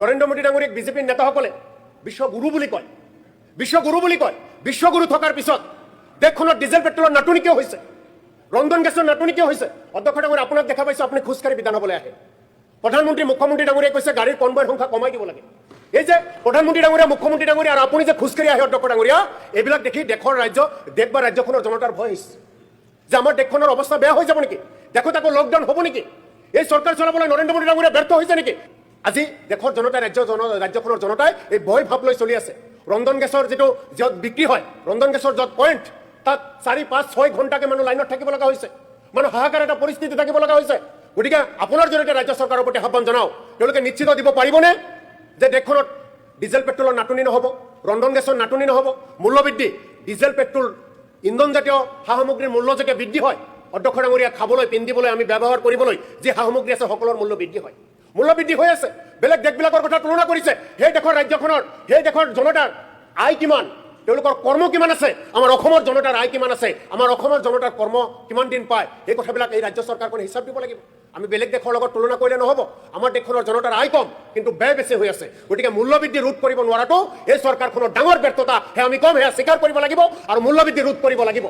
নৰেন্দ্ৰ মোদী ডাঙৰীয়াক বিজেপিৰ নেতাসকলে বিশ্বগুৰু বুলি কয়, বিশ্বগুৰু বুলি কয়। বিশ্বগুৰু থকাৰ পিছত দেশখনত ডিজেল পেট্ৰলৰ নাটনি কিয় হৈছে? ৰন্ধন গেছৰ নাটনি কিয় হৈছে? অধ্যক্ষ ডাঙৰীয়া, আপোনাক দেখা পাইছোঁ, আপুনি খোজকাঢ়ি বিধানসভালৈ আহে। প্ৰধানমন্ত্ৰী, মুখ্যমন্ত্ৰী ডাঙৰীয়াই কৈছে গাড়ীৰ কনভয়ৰ সংখ্যা কমাই দিব লাগে। এই যে প্ৰধানমন্ত্ৰী ডাঙৰীয়া, মুখ্যমন্ত্ৰী ডাঙৰীয়া আৰু আপুনি যে খোজকাঢ়ি আহে অধ্যক্ষ ডাঙৰীয়া, এইবিলাক দেখি দেশৰ ৰাজ্য, দেশ বা ৰাজ্যখনৰ জনতাৰ ভয় হৈছে যে আমাৰ দেশখনৰ অৱস্থা বেয়া হৈ যাব নেকি? দেশত আকৌ লকডাউন হ'ব নেকি? এই চৰকাৰ চলাবলৈ নৰেন্দ্ৰ মোদী ডাঙৰীয়া ব্যৰ্থ হৈছে নেকি? আজি দেশৰ জনতাই, ৰাজ্য জন ৰাজ্যখনৰ জনতাই এই ভয় ভাৱ লৈ চলি আছে। ৰন্ধন গেছৰ যিটো য'ত বিক্ৰী হয়, ৰন্ধন গেছৰ য'ত পইণ্ট, তাত 4, 5, 6 ঘণ্টাকে মানুহ লাইনত থাকিব লগা হৈছে। মানুহ হাহাকাৰ এটা পৰিস্থিতি থাকিব লগা হৈছে। গতিকে আপোনাৰ জৰিয়তে ৰাজ্য চৰকাৰৰ প্ৰতি আহ্বান জনাওঁ, তেওঁলোকে নিশ্চিত দিব পাৰিবনে যে দেশখনত ডিজেল পেট্ৰলৰ নাটনি নহ'ব, ৰন্ধন গেছৰ নাটনি নহ'ব? মূল্যবৃদ্ধি, ডিজেল পেট্ৰল, ইন্ধনজাতীয় সা সামগ্ৰীৰ মূল্য যেতিয়া বৃদ্ধি হয়, অধ্যক্ষ ডাঙৰীয়া, খাবলৈ, পিন্ধিবলৈ, আমি ব্যৱহাৰ কৰিবলৈ যি সা সামগ্ৰী আছে, সকলৰ মূল্য বৃদ্ধি হয়। মূল্য বৃদ্ধি হৈ আছে। বেলেগ দেশবিলাকৰ কথা তুলনা কৰিছে। সেই দেশৰ ৰাজ্যখনৰ, সেই দেশৰ জনতাৰ আয় কিমান, তেওঁলোকৰ কৰ্ম কিমান আছে, আমাৰ অসমৰ জনতাৰ আয় কিমান আছে, আমাৰ অসমৰ জনতাৰ কৰ্ম কিমান দিন পায়, এই কথাবিলাক এই ৰাজ্য চৰকাৰখনে হিচাপ দিব লাগিব। আমি বেলেগ দেশৰ লগত তুলনা কৰিলে নহ'ব। আমাৰ দেশখনৰ জনতাৰ আয় কম, কিন্তু ব্যয় বেছি হৈ আছে। গতিকে মূল্যবৃদ্ধি ৰোধ কৰিব নোৱাৰাটো এই চৰকাৰখনৰ ডাঙৰ ব্যৰ্থতা। সেয়া আমি কম, সেয়া স্বীকাৰ কৰিব লাগিব আৰু মূল্যবৃদ্ধি ৰোধ কৰিব লাগিব।